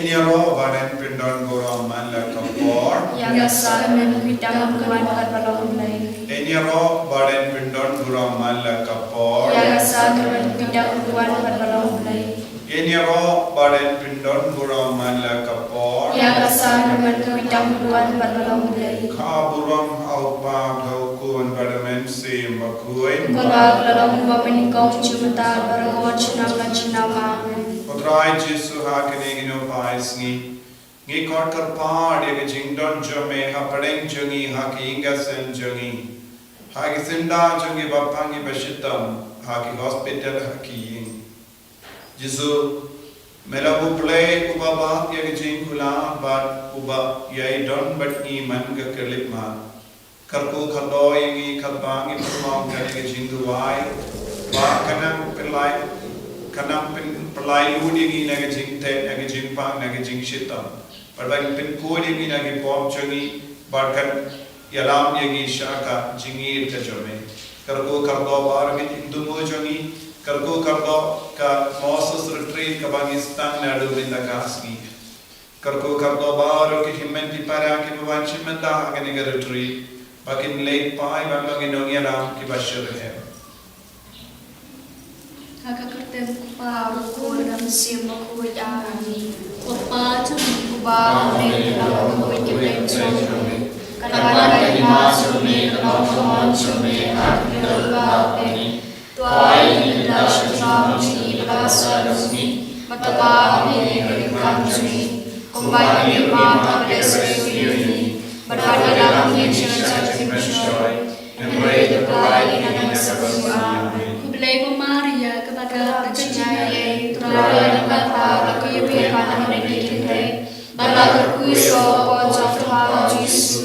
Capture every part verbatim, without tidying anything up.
Ngin ïaroh ba dang pyndon burom man la ka por. Ïa ka san, mynta, kaba wan bad ba long U Blei. Ngin ïaroh ba dang pyndon burom man la ka por. Ïa ka san, mynta, kaba wan bad ba long U Blei. Ngin ïaroh ba dang pyndon burom man la ka por. Ïa ka san, mynta, kaba wan bad ba long U Blei. Ka burom ha U Kpa, ha U Khun bad ha U Mynsiem Bakhuid. Kumba la long mynnyngkong, mynta bad baroh shi nang la shi nang. Amen. Ko Trai Jisu, ha kine ki nongpyni sngi, ngi khot kyrpad ïa ka jingdon jong me hapdeng jong ngi, ha ki ïing ki sem jong ngi, ha ki syndah jong ngi ba pang, ngi ba shitom, ha ki hospital, ha ki ïing. Jisu, me la U Blei uba bat ïa ka jingkular bad uba ïai don bad ngi man ka khyllipmat. Kyrkhu kyrdoh ïa ngi katba ngi pynlong kane ka jingduwai, ba kan nang pynlait, kan nang pyn-, pynlait lut ïa ngi na ka jingtep, na ka jingpang, na ka jingshitom. Bad ban pynkhuid ïa ngi na ki pop jong ngi, bad kan ïalam ïa ngi sha ka jingïeit ka jong me. Kyrkhu kyrdoh baroh ki jingthmu jong ngi, kyrkhu kyrdoh ka Moses Retreat kaba ngi sdang naduh mynta ka sngi. Kyrkhu kyrdoh baroh ki hynmen ki para kiba wan shim bynta ha kane ka retreat, ba kin leit phai ban long ki nongïalam kiba shitrhem. Ha ka kyrteng U Kpa, U Khun, U Mynsiem Bakhuid. Amen. Ko Kpa jong ngi uba ha bneng, ka long bakhuid ka kyrteng jong me. Kan wan ka hima jong me, kan long ka mon jong me ha ka khyndew ba ha bneng. To ai ïa ngi mynta u sngewbha jong ngi ba la ka sngi, bad to ai ïa ngi ka jingim jong ngi, kumba ngi ai ïa ki ba la ka sngi. Bad wat ïalam ïa ngi sha ka jingpynshoi, hynrei to pyllait ïa ngi na ka jong U Blei. Amen. Ko Blei ko Maria, kaba kat ka jingaiei, U Trai u don bad pha, ba pha ïa phi ha ki khynnah ki kynthei, bad la kyrkhu ïa u kpoh jong pha U Jisu.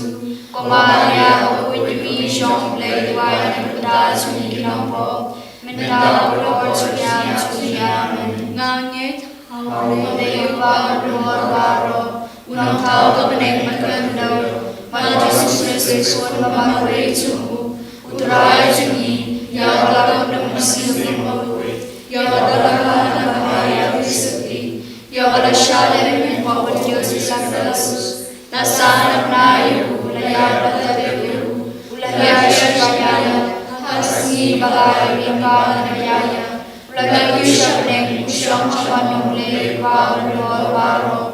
Ko Maria bakhuid, ka Mei jong U Blei, to ai ïa ngi mynta jong ngi ki nongpop, mynta bad ha ka por jong ka jong ngi. Amen. Nga ngeit ha U Blei, U Kpa uba don baroh, u nongthaw ka bneng bad ka khyndew, bad ha U Jisu Khrist, u Khun ba marwei jong u, U Trai jong ngi, ïa uba la kum u Mynsiem Bakhuid, ïa uba la kha da ka Maria Khrist, ïa uba la shah lem na ka pop, bad dios ïa u Pilatus, la sah na bnai ïa u, la ïap bad la tep ïa u, u la ïaishah ïa ka, ha ka sngi ba lai u la kah na ka jingïap, u la kiew sha bneng, u shong ha ka ban jong U Blei U Kpa uba don baroh.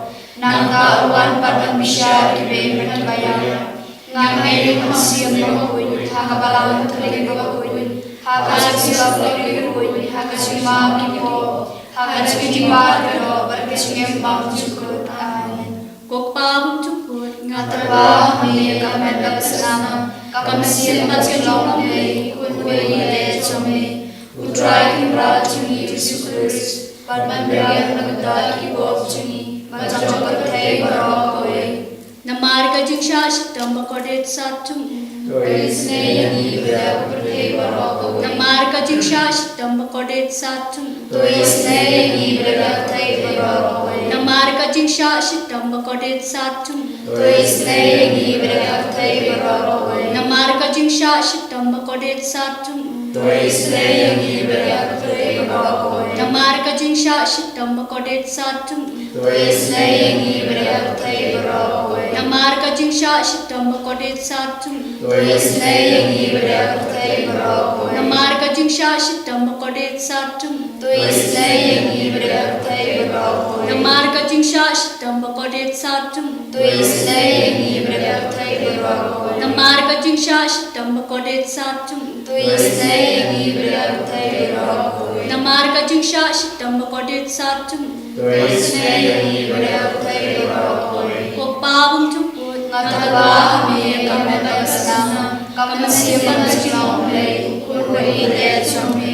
Nangta u wan pat ban bishar ïa kiba ïeit bad kiba ïap. Nga ngeit ïa ka Mynsiem Bakhuid, ha ka Balang Katholik bakhuid, ha ka jingïaseng bakhuid, ha ka jingmap ki pop, ha ka jingim baroh, bad ka jingim bymjukut. Amen. Ko Kpa bymjukut, nga tyrwa ha me ïa ka met bad ka snam, ka mynsiem bad ka jinglong U Blei, U Khun uba ïeit jong me, U Trai Kynrad jong ngi U Jisu Khrist, bad ban pdiang na ka bynta ki pop jong ngi, bad jong ka pyrthei baroh kawei. Namar ka jingshah shitom bakordit sat jong u. To isynei ïa ngi bad ïa ka pyrthei baroh kawei. Namar ka jingshah shitom bakordit sat jong u. To isynei ïa ngi bad ïa ka pyrthei baroh kawei. Namar ka jingshah shitom bakordit sat jong u. To isynei ïa ngi bad ïa ka pyrthei baroh kawei. Namar ka jingshah shitom bakordit sat jong u. To isynei ïa ngi bad ïa ka pyrthei baroh kawei. Namar ka jingshah shitom bakordit sat jong u. To isynei ïa ngi bad ïa ka pyrthei baroh kawei. Namar ka jingshah shitom bakordit sat jong u. To isynei ïa ngi bad ïa ka pyrthei baroh kawei. Namar ka jingshah shitom bakordit sat jong u. To isynei ïa ngi bad ïa ka pyrthei baroh kawei. Namar ka jingshah shitom bakordit sat jong u. To isynei ïa ngi bad ïa ka pyrthei baroh kawei. Namar ka jingshah shitom bakordit sat jong u. To isynei ïa ngi bad ïa ka pyrthei baroh kawei. Namar ka jingshah shitom bakordit sat jong u. To isynei ïa ngi bad ïa ka pyrthei baroh kawei. Ko Kpa bymjukut, nga tyrwa ha me ïa ka met bad ka snam, ka mynsiem bad ka jinglong U Blei, U Khun uba ïeit jong me,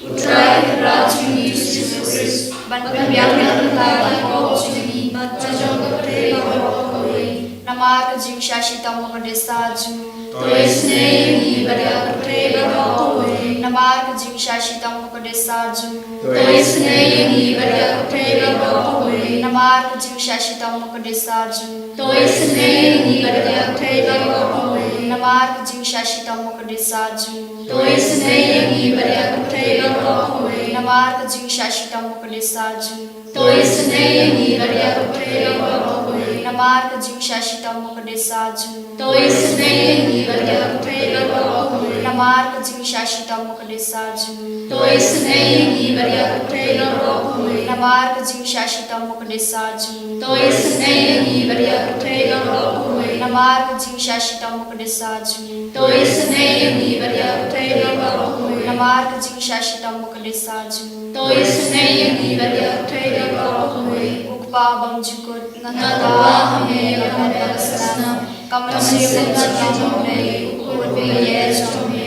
U Trai Kynrad jong ngi U Jisu Khrist, ban pynbiang na ka bynta ki pop jong ngi bad jong ka pyrthei baroh kawei. Namar ka jingshah shitom bakordit sat jong u. To isynei ïa ngi bad ïa ka pyrthei baroh kawei. Namar ka jingshah shitom bakordit sat jong u. To isynei ïa ngi bad ïa ka pyrthei baroh kawei. Namar ka jingshah shitom bakordit sat jong u. To isynei ïa ngi bad ïa ka pyrthei baroh kawei. Namar ka jingshah shitom bakordit sat jong u. To isynei ïa ngi bad ïa ka pyrthei baroh kawei. Namar ka jingshah shitom bakordit sat jong u. To isynei ïa ngi bad ïa ka pyrthei baroh kawei. Namar ka jingshah shitom u Kdisa jong u. To isynei ïa ngi bad ïa ka pyrthei baroh kawei. Namar ka jingshah shitom u Kdisa jong u. To isynei ïa ngi bad ïa ka pyrthei baroh kawei. Namar ka jingshah shitom u Kdisa jong u. To isynei ïa ngi bad ïa ka pyrthei baroh kawei. Namar ka jingshah shitom u Kdisa jong u. To isynei ïa ngi bad ïa ka pyrthei baroh kawei. Namar ka jingshah shitom u Kdisa jong u. To isynei ïa ngi bad ïa ka pyrthei baroh kawei. U Kpa bymjukut, nga tyrwa ha me ïa ka met bad ka snam. Ka mynsiem ka jong me, u khun baieit jong me.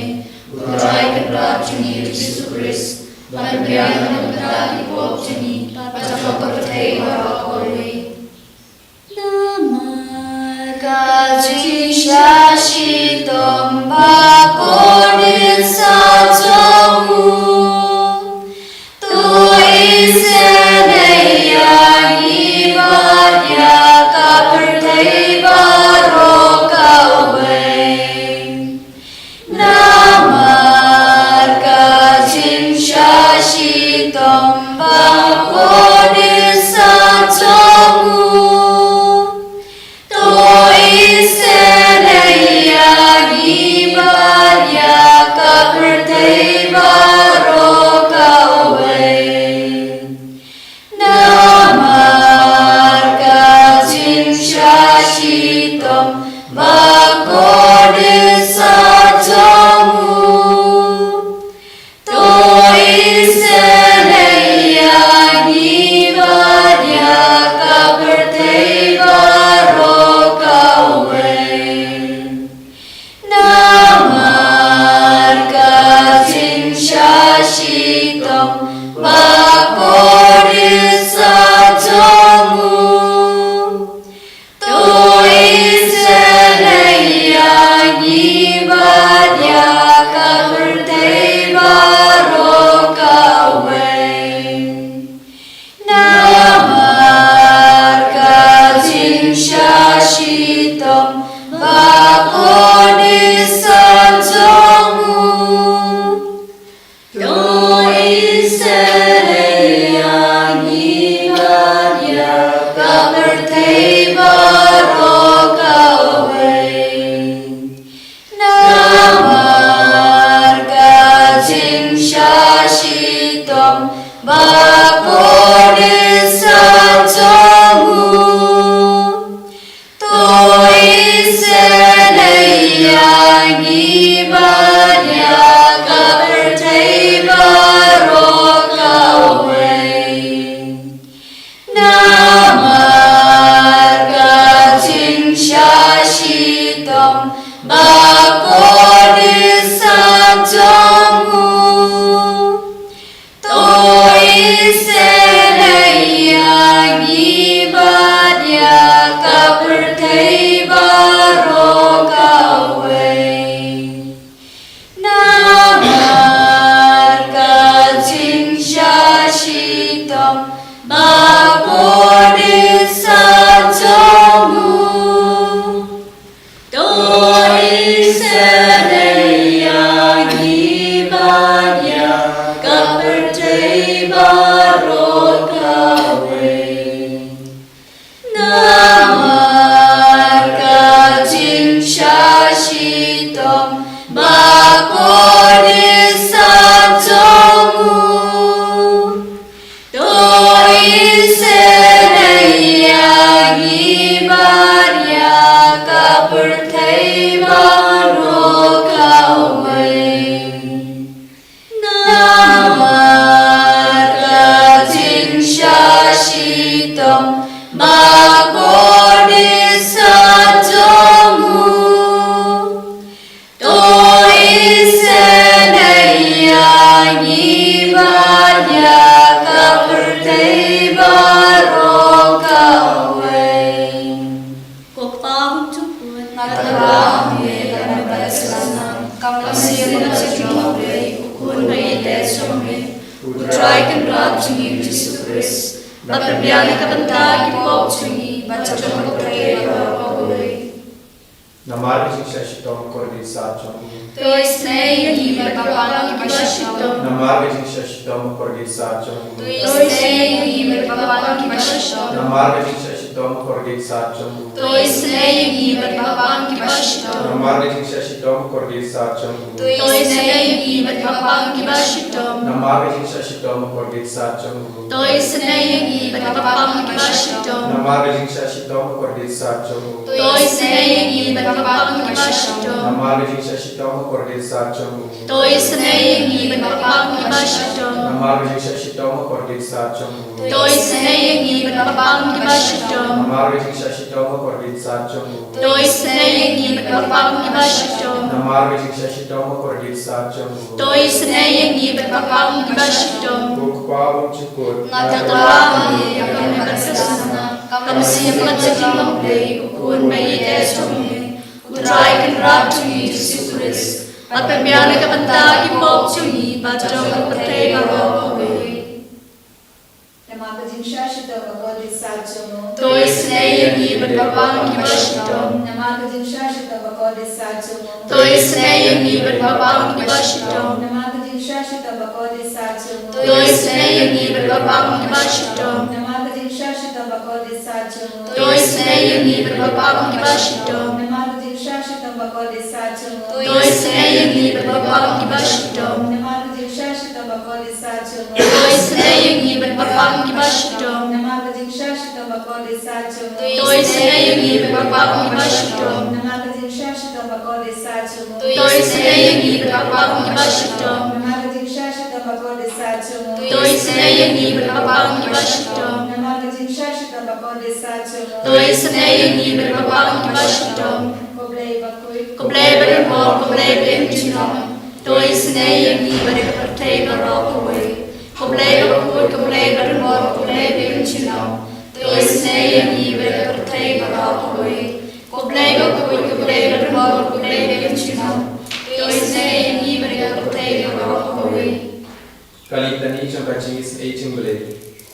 U Trai Kynrad jong ngi u Jisu Khrist, ban pynbiang na ka bynta ki pop jong ngi bad jong ka pyrthei baroh kawei. Namar ka jingshah shitom ba kordit sa jong u, to isynei ïa ngi bad ïa ka pyrthei baroh kawei. Namar ka jingshah shitom ba kordit sa jong u, to isynei ïa ngi bad ïa ka pyrthei baroh kawei. Namar ka jingshah shitom ba kordit sa jong u, to isynei ïa ngi bad ïa ka pyrthei baroh kawei. Namar ka jingshah shitom ba kordit sa jong u, to isynei ïa ngi bad ïa ka pyrthei baroh kawei. Namar ka jingshah shitom ba kordit sa jong u, to isynei ïa ngi bad ïa ka pyrthei baroh kawei. Namar ka jingshah shitom ba kordit sa jong u, to isynei ïa ngi bad ïa ka pyrthei baroh kawei. Namar ka jingshah shitom ba kordit sa jong u, to isynei ïa ngi bad ïa ka pyrthei baroh kawei. Namar ka jingshah shitom ba kordit sa jong u, to isynei ïa ngi bad ïa ka pyrthei baroh kawei. Namar ka jingshah shitom ba kordit sa jong u, to isynei ïa ngi bad ïa ka pyrthei baroh kawei. Namar ka jingshah shitom ba kordit sa jong u, to isynei ïa ngi bad ïa ka pyrthei baroh kawei. Ko Kpa bymjukut, nga tyrwa ha me ïa ka met bad ka snam. Ka mynsiem ka jong me, u Khun baieit jong me, U Trai Kynrad jong ngi u Jisu Khrist, ban pynbiang na ka bynta ki pop jong ngi bad jong ka pyrthei baroh kawei. Namar ka jingshah shitom bakordit sat jong u. To isynei ïa ngi bad ba pang kiba shitom. Namar ka jingshah shitom bakordit sat jong u. To isynei ïa ngi bad ba pang kiba shitom. Namar ka jingshah shitom bakordit sat jong u. To isynei ïa ngi bad ba pang kiba shitom. Namar ka jingshah shitom bakordit sat jong u. To isynei ïa ngi bad ba pang kiba shitom. Namar ka jingshah shitom bakordit sat jong u. To isynei ïa ngi bad ba pang kiba shitom. Namar ka jingshah shitom bakordit sat jong u. To isynei ïa ngi bad ba pang kiba shitom. Namar ka jingshah shitom bakordit sat jong u. To isynei ïa ngi bad ba pang kiba shitom. Namar ka jingshah shitom bakordit sat jong u. To isynei ïa ngi bad ba pang kiba shitom. Namar ka jingshah shitom bakordit sat jong u. To isynei ïa ngi bad ba pang kiba shitom. Namar ka jingshah shitom bakordit sat jong u. To isynei ïa ngi bad ba pang kiba shitom. Ko Kpa bymjukut. Nga tharai ïa ka me bad ka sna. Ka mynsiem ka jong U Blei, U Khun ba ïeit jong ngi, U Trai Kynrad jong ngi Jisu Khrist, ba pynbiang na ka bynta ki pop jong ngi bad jong ka pyrthei baroh kawei. Namar ka jingshah shitom bakordit sat jong u. To isynei ïa ngi bad ba pang kiba shitom. Namar ka jingshah shitom bakordit sat jong u. To isynei ïa ngi bad ba pang kiba shitom. Namar ka jingshah shitom bakordit sat jong u. To isynei ïa ngi bad ba pang kiba shitom. Namar ka jingshah shitom bakordit sat jong u. To isynei ïa ngi bad ba pang kiba shitom. Namar ka jingshah shitom bakordit sat jong u. To isynei ïa ngi bad ba pang kiba shitom. Namar ka jingshah shitom bakordit sat jong u. To isynei ïa ngi bad ba pang kiba shitom. Namar ka jingshah shitom bakordit sat jong u. To isynei ïa ngi bad ba pang kiba shitom. Namar ka jingshah shitom bakordit sat jong u. To isynei ïa ngi bad ba pang kiba shitom. Namar ka jingshah shitom bakordit sat jong u. To isynei ïa ngi bad ba pang kiba shitom. Namar ka jingshah shitom bakordit sat jong u. To isynei ïa ngi bad ba pang kiba shitom. Ko Blei bakhuid, ko Blei badonbor, ko Blei baimjukut. To isynei ïa ngi bad ka pyrthei baroh kawei. Ko Blei bakhuid, ko Blei badonbor, ko Blei baimjukut. To isynei ïa ngi bad ka pyrthei baroh kawei. Ko Blei bakhuid, ko Blei badonbor, ko Blei baimjukut. To isynei ïa ngi bad ka pyrthei baroh kawei. Ka litany jong ka jingisynei jong U Blei.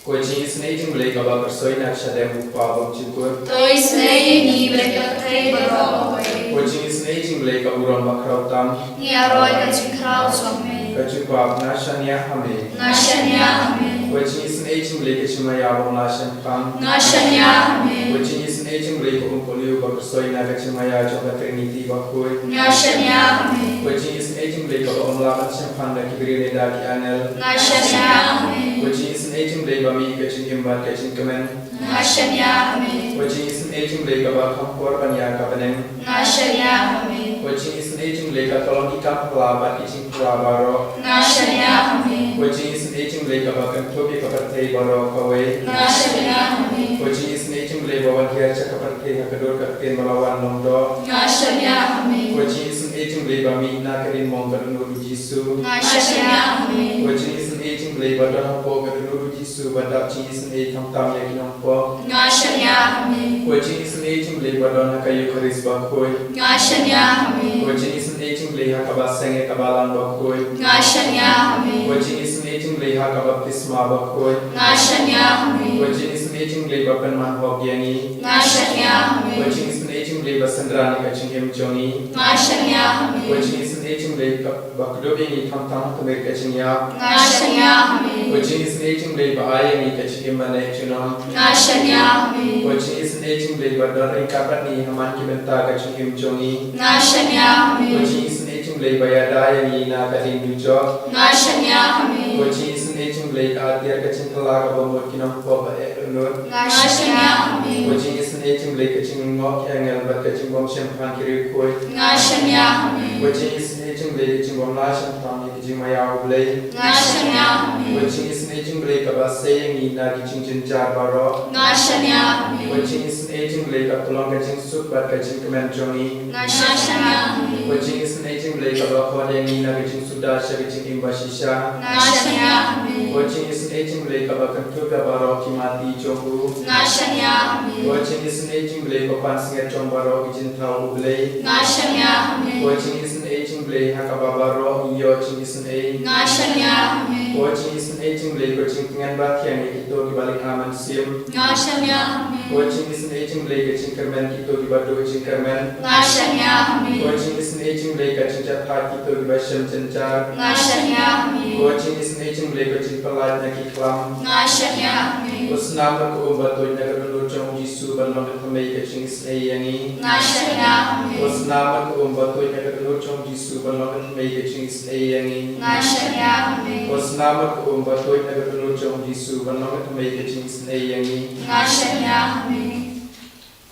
Ko jingisynei jong U Blei kaba kyrsoi na ka shadem U Kpa bymjukut. To isynei ïa ngi bad ka pyrthei baroh kawei. Ko jingisynei jong U Blei ka burom bakhraw tam. Ngi ïaroh ïa ka jingkhraw jong me. Ka jubab, nga shaniah ha me. Nga shaniah ha me. Ko jingisynei jong U Blei ka jingmaïa bym lah shemphang. Nga shaniah ha me. Ko jingisynei jong U Blei ka umpohliew ba kyrsoi na ka jingmaïa jong ka Trinity bakhuid. Nga shaniah ha me. Ko jingisynei jong U Blei kaba ym lah ban shemphang da ki briew ne da ki angel. Nga shaniah ha me. Ko jingisynei jong U Blei ba mih ka jingim bad ka jingkmen. Nga shaniah ha me. Ko jingisynei jong U Blei kaba kham por ban ïa ka bneng. Nga shaniah ha me. Ko jingisynei jong U Blei kaba long ki kam phylla bad ki jingphylla baroh. Nga shaniah ha me. Ko jingisynei jong U Blei kaba kynthup ïa ka pyrthei baroh kawei. Nga shaniah ha me. Ko jingisynei jong U Blei ba wan hiar sha ka pyrthei ha ka dur ka ktien ba la wan long doh. Nga shaniah ha me. Ko jingisynei jong U Blei ba mih na ka diengmong ka dohnud U Jisu. Nga shaniah ha me. Ko jingisynei jong U Blei ba don hapoh ka dohnud U Jisu ba dap jingisynei khamtam ïa ki nongpop. Nga shaniah ha me. Ko jingisynei jong U Blei ba don ha ka Eukharist bakhuid. Nga shaniah ha me. Ko jingisynei jong U Blei ha ka baseng ïa ka balang bakhuid. Nga shaniah ha me. Ko jingisynei jong U Blei ha ka baptisma bakhuid. Nga shaniah ha me. Ko jingisynei jong U Blei ba pynman hok ïa ngi. Nga shaniah ha me. Ko jingisynei jong U Blei ba synran ïa ka jingim jong ngi. Nga shaniah ha me. Ko jingisynei jong U Blei ba kdup ïa ngi khamtam ha ka miet ka jingïap. Nga shaniah ha me. Ko jingisynei jong U Blei ba ai ïa ngi ka jingim ban leit junom. Nga shaniah ha me. Ko jingisynei jong U Blei ba don ryngkat bad ngi ha man ki bynta ka jingim jong ngi. Nga shaniah ha me. Ko jingisynei jong U Blei ba ïada ïa ngi na ka dieng dujok. Nga shaniah ha me. Ko jingisynei jong U Blei ka atiar ka jingkylla kaba mut ki nongpop ba eh dohnud. Nga shaniah ha me. Ko jingisynei jong U Blei ka jinglyngngoh ki angel bad ka jingbymshemphang ki riewkhuid. Nga shaniah ha me. Ko jingisynei jong U Blei ka jingbymlah shemphang ïa ka jingmaïa U Blei. Nga shaniah ha me. Ko jingisynei jong U Blei kaba sei ïa ngi na ki jingjynjar baroh. Nga shaniah ha me. Ko jingisynei jong U Blei ka pynlong ka jingsuk bad ka jingkmen jong ngi. Nga shaniah ha me. Ko jingisynei jong U Blei kaba khot ïa ngi na ka jingsuda sha ka jingim bashisha. Nga shaniah ha me. Ko jingisynei jong U Blei kaba kynthup ïa baroh ki mati jong u. Nga shaniah ha me. Ko jingisynei jong U Blei ba pansngiat jong baroh ki jingthaw U Blei. Nga shaniah ha me. Ko jingisynei jong U Blei ha kaba baroh ngi ïoh jingisynei. Nga shaniah ha me. Ko Jingisynei jong U Blei, ko jingtngen ba thiang ïa kito kiba lyngkha mynsiem. Nga shaniah ha me. Ko Jingisynei jong U Blei, ko jingkyrmen kito kiba duh jingkyrmen. Nga shaniah ha me. Ko Jingisynei jong U Blei, ka jingjahthait kito kiba shem jynjar. Nga shaniah ha me. Ko Jingisynei jong U Blei, ko jingpyllait na ki khlam. Nga shaniah ha me. Ko Snam Markham ba tuid na ka dohnud jong U Jisu ban long ka thymmei ka jingisynei ïa ngi. Nga shaniah ha me. Ko Snam Markham ba tuid na ka dohnud jong U Jisu ban long ka thymmei ka jingisynei ïa ngi. Nga shaniah ha me. Ko Snam Markham ba tuid na ka dohnud jong U Jisu ban long ka thymmei ka jingisynei ïa ngi. Nga shaniah ha me.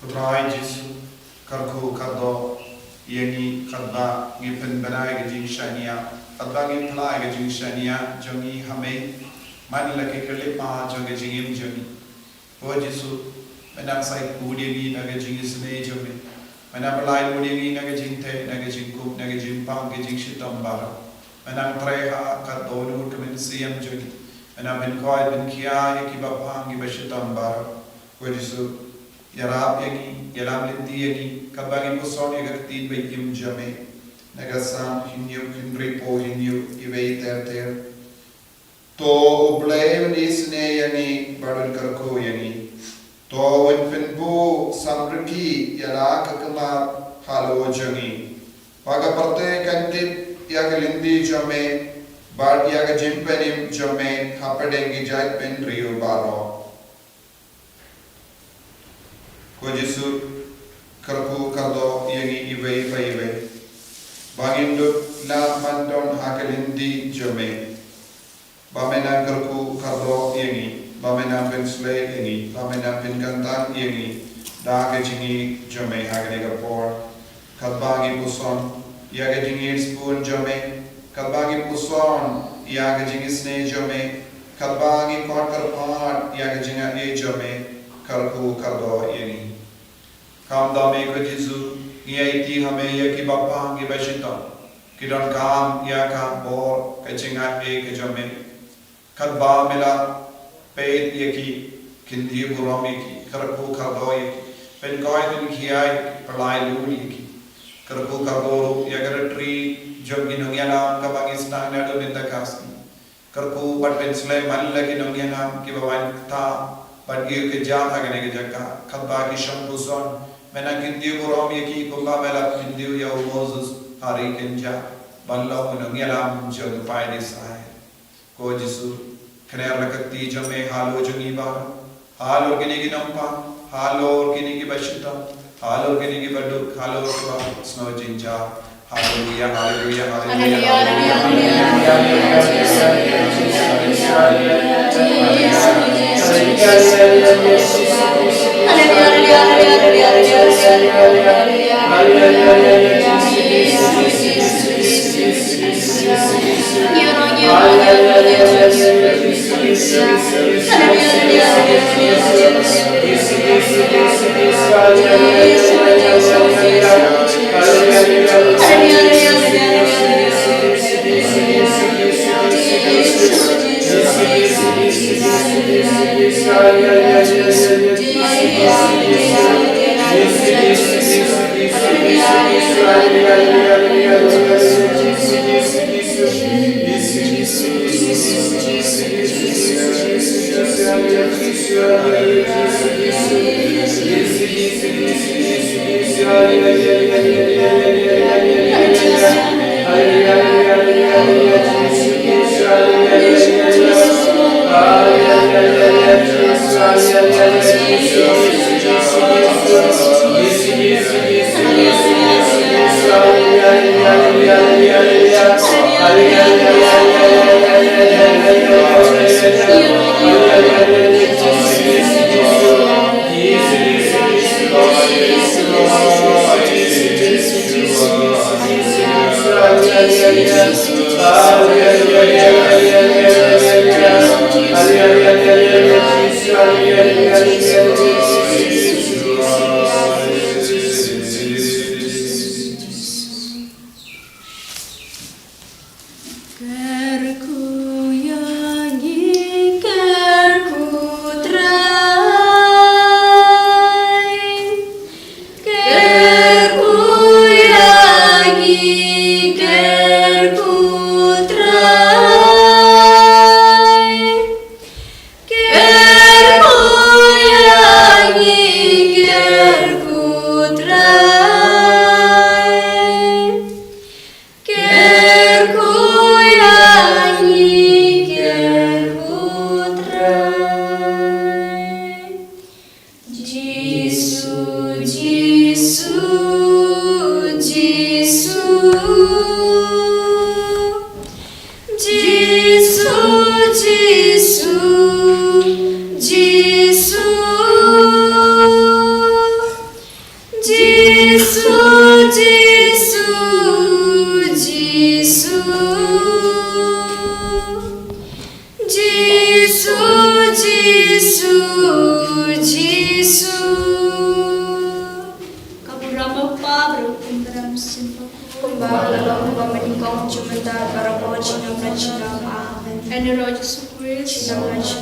Ko Trai Jisu, kyrkhu kyrdoh ïa ngi katba ngi pynbna ïa ka jingshaniah, katba ngi phla ïa ka jingshaniah jong ngi ha me man la ki khyllipmat jong ka jingim jong ngi. Ko Jisu, me nang sa ïakut ïa ngi na ka jingisynei jong me. Me nang pyllait lut ïa ngi na ka jingteh, na ka jingkup, na ka jingpang, ka jingshitom baroh. Me nang trei ha ka dohnud ka mynsiem jong ngi. Me nang pynkoit pynkhia ïa kiba pang kiba shitom baroh. Ko Jisu, ïarap ïa ngi, ïalam lynti ïa ngi katba ngi puson ïa ka ktien ba im jong me. Na ka Salm hynñiew hynriewphew hynñiew, iwei ter ter. To U Blei un isynei ïa ngi bad un kyrkhu ïa ngi. To un pynbuh samrkhie ïa la ka khmat halor jong ngi. Ba ka pyrthei kan tip ïa ka lynti jong me bad ïa ka jingpynim jong me hapdeng ki jaitbynriew baroh. Ko Jisu, kyrkhu kyrdoh ïa ngi iwei pa iwei ba ngin dup lah ban don ha ka lynti jong me. Ba me nang kyrkhu kyrdoh ïa ngi, ba me nang pynshlei ïa ngi, ba me nang pynkyntang ïa ngi da ka jingïeit jong me ha kane ka por. Katba ngi puson ïa ka jingïeit sbun jong me, katba ngi puson ïa ka jingisynei jong me, katba ngi kot kyrpad ïa ka jingaiei jong me, kyrkhu kyrdoh ïa ngi. Khamtam me ko Jisu, ngi aiti ha me ïa kiba pang kiba shitom, ki donkam ïa ka bor ka jingaiei ka jong me. Katba me la peit ïa ki, kyntiew burom ïa ki, kyrkhu kyrdoh ïa ki, pynkoit pynkhia ïa ki, pyllait lut ïa ki. Kyrkhu kyrdoh ruh ïa ka ratri jong ki nongïalam kaba ngi sdang naduh mynta ka sngi. Kyrkhu bad pynshlei man la ki nongïalam kiba wan ktah bad ïa ka jaka ha kane ka jaka, katba ki shong puson. Me nang kyntiew burom ïa ki kumba me la kyntiew ïa u Moses ha ri kynja ban long u nongïalam jong u paid Israel. Ko Jisu, kner la ka kti jong me halor jong ngi baroh, halor kine ki nongpang, halor kine kiba shitom, halor kine kiba duk, halor kiba sngewjynjar. Haleluya, haleluya, haleluya, haleluya, haleluya. Kyrkhu ïa ngi, kyrkhu Trai. Kyrkhu ïa ngi, kyrkhu Trai. Jisu, Jisu, Jisu, Jisu, Jisu, Jisu. Ka burom ba u Kpa bad u Khun Kynrad Mynsiem Bakhuid. Kumba ka la long, kumba mynnyngkong, jingmynta, barabor, junom la junom. Amen. Ïa u Jisu Khrist. Junom la junom.